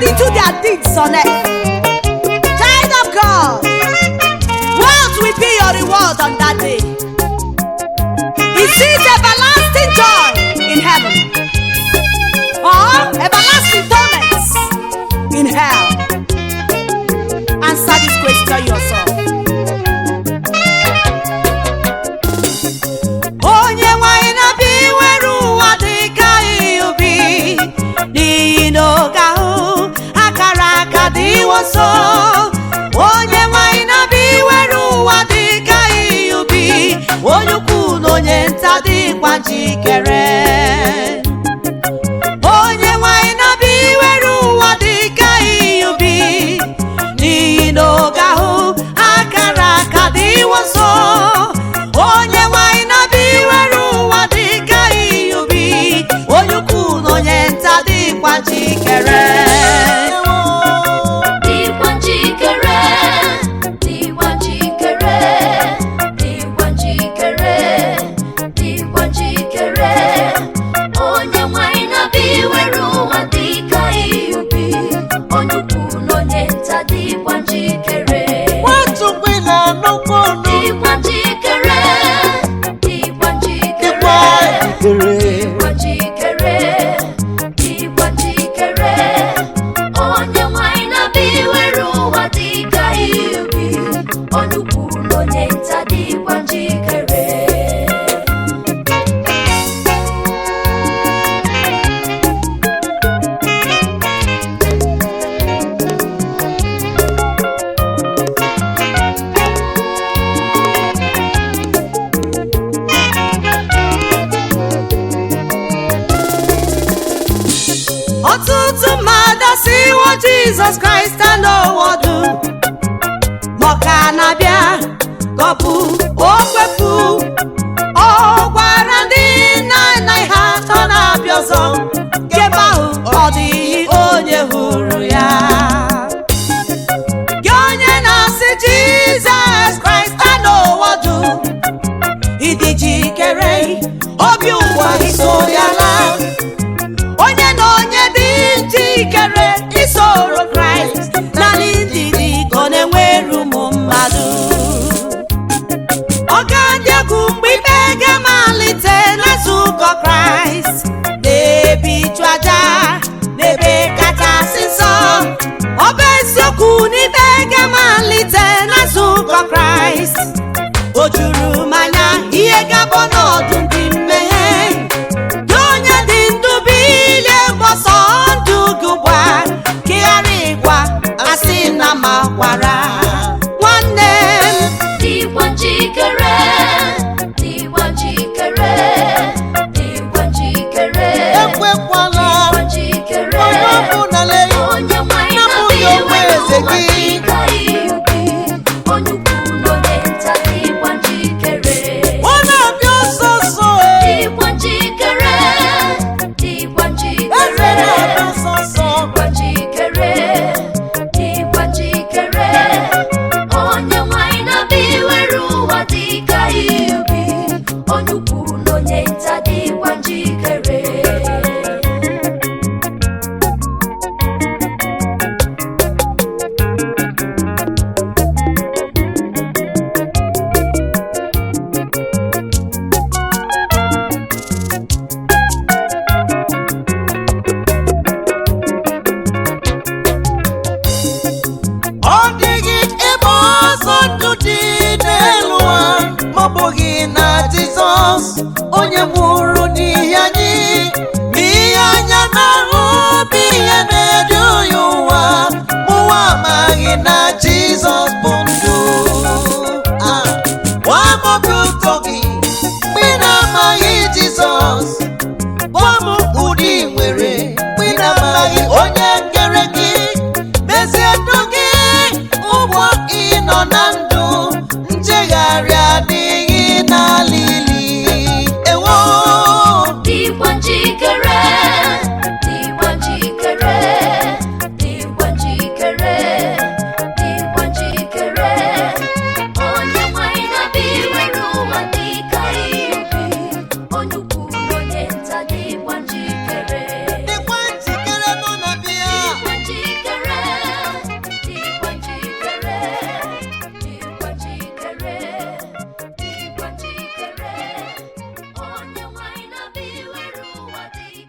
According to their deeds on earth. Child of God, what will be your reward on that day? Is it everlasting joy in heaven or everlasting torments in hell? Answer this question yourself. Onye nwanyị na-abịa iwere ụwa dị ka ihe ubi, n'ihi na oge ahụ akara aka dịwo nso. Onye nwanyị na-abịa iwere ụwa dị ka ihe ubi, onye ukwu na onye nta dịkwa njikere. Onye nwanyị na-abịa iwere ụwa dị ka ihe ubi, n'ihi na oge ahụ akara aka dịwo nso. Onye nwanyị na-abịa iwere ụwa dị ka ihe ubi, onye ukwu na onye nta dịkwa njikere. Dịkwa njikere, dịkwa njikere, dịkwa njikere, dịkwa njikere. Onye nwanyị na-abịa iwere ụwa dịka ihe ubi, onye ukwu na onye nta dịkwa njikere. Nwachukwu, ị na-anụkwu ọnụ. Dịkwa njikere, dịkwa njikere, Dịkwa njikere. Dịkwa njikere, dịkwa njikere. Onye nwanyị na-abịa iwere ụwa dịka ihe ubi, onye ukwu na onye nta dịkwa njikere. Ọtụtụ mmadụ asịwo Jizọs Kraịst anọwọdụ, ma ọ ka na-abịa ka ọ bụ o kwefu. Ọ gwara ndị nna nna ha ọ na-abịa ọzọ, kemgbe ahụ ọ dịghị onye hụrụ ya. Gị onye na-asị Jizọs Kraịst anọwọdụ, ịdị jikere obi ụwa iso ya laa? Onye na onye dị njikere isoro Kraịst, naanị ndidi ka ọ na-enwere ụmụ mmadụ. Ọ ga-adị egwu mgbe ikpe ga-amalite na nzukọ Kraịst, n'ebe ịchụ aja, n'ebe kachasị nsọ. Ọ bụ eziokwu na ikpe ga-amalite na nzukọ Kraịst. O juru m anya ihe ga-abụ n'ọdụ ndị mmehie. Gị onye dị ndụ, bilie, gbọsọ ndụ gị ugbu a, ka ị ghara ịgwa asị na ma gwara nwanne m. Dịkwa njikere, dịkwa njikere, dịkwa njikere. Ekwekwala Dịkwa njikere. onye ọbụla lee Onye nwanyị napụ gị na-abịa iwere okpueze ụwa gị. dịka ihe ubi, onye ukwu na onye nta dịkwa njikere. Ọ na-abịa ọsọ ọsọ e. Dịkwa njikere, dịkwa Eze njikere. na-abịa ọsọ ọsọ. Dịkwa njikere, dịkwa njikere. Onye nwanyị na-abịa iwere ụwa dịka ihe ubi, onye ukwu na onye nta dịkwa njikere. Ọ dịghị ebe ọzọ ndụ dị n'elu ụwa ma ọ bụghị na Jizọs onye nwụrụ.